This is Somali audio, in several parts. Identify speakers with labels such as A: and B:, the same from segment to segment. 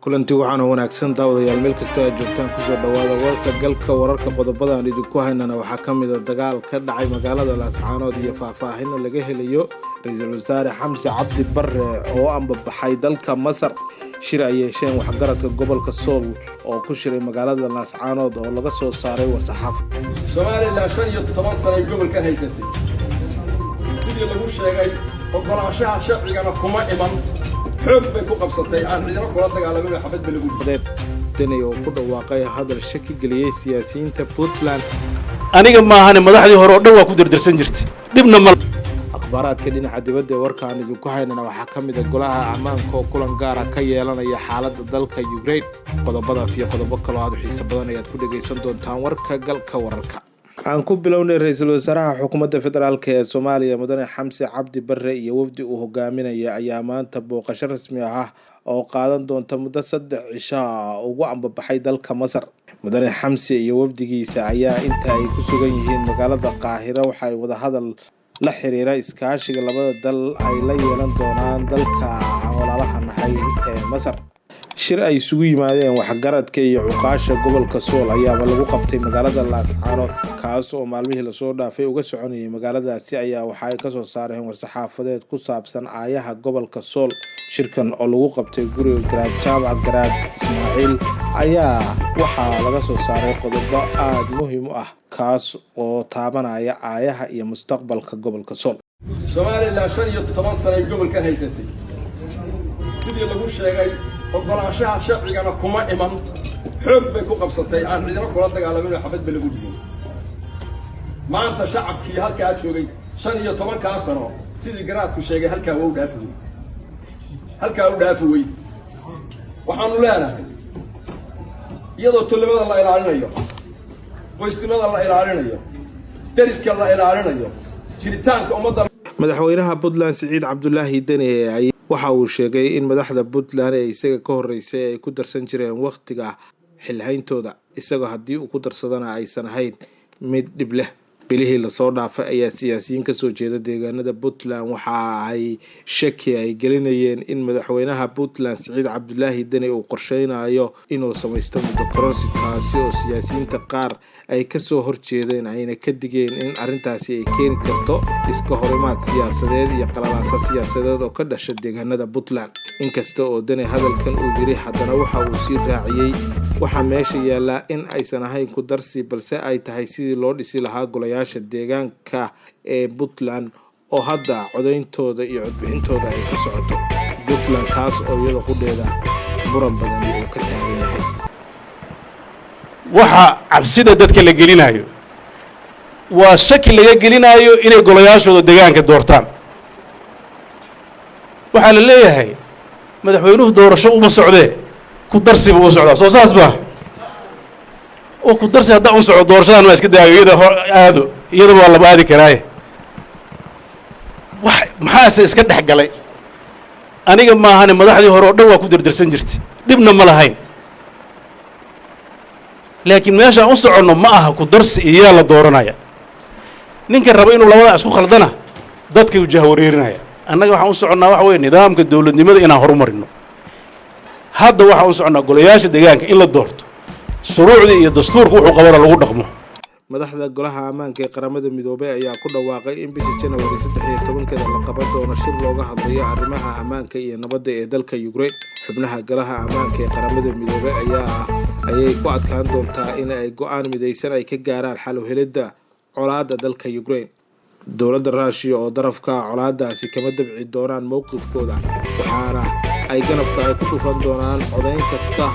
A: Kulanti waxaana wanaagsan daawadayaal, meel kastoo aad joogtaan kusoo dhawaada warka Galka Wararka. Qodobada aan idinku haynana waxaa ka mid a dagaal ka dhacay magaalada Laascaanood iyo faahfaahino laga helayo ra-iisul wasaare Xamse Cabdi Barre oo ambabaxay dalka Masar. Shir ay yeesheen waxgaradka gobolka Sool oo ku shiray magaalada Laascaanood oo laga soo saaray war-saxaafo.
B: Somalilan 15 sanay gobolkan haysatay. Sidii lagu sheegay, oggolaanshaha sharcigana kuma iman, xoog bay ku qabsatay, aan cidina kula dagaalamin, xabad ba lagu
A: Deni oo ku dhawaaqay hadal shaki geliyey siyaasiyiinta Puntland.
C: Aniga maahane, madaxdii hore oo dhan waa ku dardarsan jirtay, dhibna ma
A: Akhbaaraadka dhinaca dibadda ee warka aan idinku haynana waxaa ka mid a golaha ammaanka oo kulan gaara ka yeelanaya xaaladda dalka Ukraine. Qodobadaas iyo qodobo kaloo aad u xiiso badan ayaad ku dhegaysan doontaan warka Galka Wararka. Aan ku bilownay, ra-iisul wasaaraha xukuumadda federaalk ee Soomaaliya, mudane Xamse Cabdi Barre, iyo wafdi uu hogaaminaya ayaa maanta booqasho rasmi ah oo qaadan doonta muddo 3 cisho ah ugu ambabaxay dalka Masar. Mudane Xamse iyo wafdigiisa ayaa inta ay ku sugan yihiin magaalada Qaahira waxa ay wadahadal la xiriira iskaashiga labada dal ay la yeelan doonaan dalka aan walaalaha nahay ee Masar. Shir ay isugu yimaadeen waxgaradka iyo cuqaasha gobolka Sool ayaaba lagu qabtay magaalada Laascaanood, kaas oo maalmihii lasoo dhaafay uga soconayay magaaladaasi, ayaa waxa ay kasoo saareen war-saxaafadeed ku saabsan aayaha gobolka Sool. Shirkan oo lagu qabtay guriga Garaad Jaamac Garaad Ismaaciil ayaa waxaa laga soo saaray qodobo aada muhiim u ah, kaas oo taabanaya aayaha iyo mustaqbalka gobolka Sool.
B: Somalilan 15 sanay gobolkan haysatay. Sidii lagu sheegay, oggolaanshaha sharcigana kuma iman, xoog bay ku qabsatay, aan cidina kula dagaalamin, xabad ba lagu dhigin. Maanta shacabkii halkaa joogay 15-kaa sano, sidii garaadku sheegay, halkaa waa u dhaafi wey, halkaa u dhaafi wey. Waxaanu leenahay, iyadoo tolnimada la ilaalinayo, qoysnimada la ilaalinayo, deriska la ilaalinayo, jiritaanka ummadda.
A: Madaxweynaha Puntland Siciid Cabdulaahi Deni waxa uu sheegay in madaxda Puntland ee isaga ka horeysay ay ku darsan jireen wakhtiga xilhayntooda, isagoo haddii uu ku darsadana aysan ahayn mid dhib leh. Bilihii lasoo dhaafay ayaa siyaasiyiin kasoo jeeda deegaanada Puntland waxa ay shaki ay gelinayeen in madaxweynaha Puntland Siciid Cabdulaahi Deni uu qorsheynayo inuu samaysto muddo kororsi, taasi oo siyaasiyiinta qaar ay kasoo horjeedeen, ayna ka digeen in arrintaasi ay keeni karto iska horimaad siyaasadeed iyo qalalaasa siyaasadeed oo ka dhasha deegaanada Puntland. Inkasta oo Deni hadalkan uu yiri, haddana waxa uu sii raaciyey: waxaa meesha yaallaa in aysan ahayn ku darsi, balse ay tahay sidii loo dhisi lahaa golayaasha deegaanka ee Puntland oo hadda codeyntooda iyo codbixintooda ay ka socoto Puntland, taas oo iyada qudheeda muran badani uu ka taagan yahay.
C: Waxa cabsida dadka la gelinayo waa shaki laga gelinaayo inay golayaashooda deegaanka doortaan. Waxaa la leeyahay madaxweynuhu doorasho uma socdee, ku darsi buu u socdaa. Soo saas ma oo ku darsi haddaan u socdo, doorashadan waa iska daayo, iyada hor aado, iyadaba waa laba aadi karaaye. Wax maxaase iska dhex galay? Aniga maahane, madaxdii hore oo dhan waa ku dardarsan jirtay, dhibna ma lahayn. Laakiin meeshaan u soconno ma aha ku darsi iyaa la dooranaya. Ninka raba inuu labadaa isku khaldana dadka u jahwareerinaya. Annaga waxaan u soconnaa waxa weye nidaamka dowladnimada inaan horumarino. Hadda waxaan u soconnaa golayaasha deegaanka in la doorto, shuruucdii iyo dastuurka wuxuu qabana lagu dhaqmo.
A: Madaxda Golaha Ammaanka ee Qaramada Midoobay ayaa ku dhawaaqay in bisha Janawari 13-keeda la qaban doono shir looga hadlayo arrimaha ammaanka iyo nabadda ee dalka Ukraine. Xubnaha Golaha Ammaanka ee Qaramada Midoobay ayaa ayay ku adkaan doontaa in ay go-aan midaysan ay ka gaaraan xal u helidda colaadda dalka Ukraine. Dowladda Ruushiya oo darafka colaadaasi kama dabci doonaan mowqifkooda, waxaana ay ganafka ay ku dhufan doonaan codayn kasta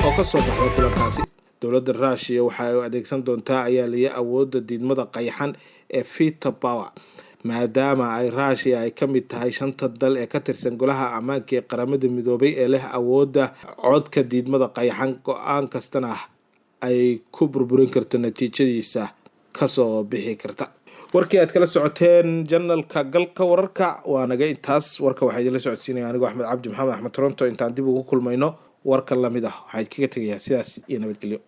A: oo ka soo baxda kulankaasi. Dowladda Ruushiya waxa ay adeegsan doontaa ayaa liya awoodda diidmada qayxan ee veto power, maadaama ay Ruushiya ay ka mid tahay shanta dal ee ka tirsan Golaha Ammaanka ee Qaramada Midoobay ee leh awoodda codka diidmada qayxan, go-aan kastana ay ku burburin karto natiijadiisa kasoo bixi karta. Warkii aad kala socoteen channel-ka Galka Wararka waa naga intaas. Warka waxaa idinla socodsiinaya anigoo Axmed Cabdi Maxamed, Axmed Toronto. Intaan dib ugu kulmayno warkan lamid ah, waxaa idinkaga tegayaa sidaas iyo nabadgelyo.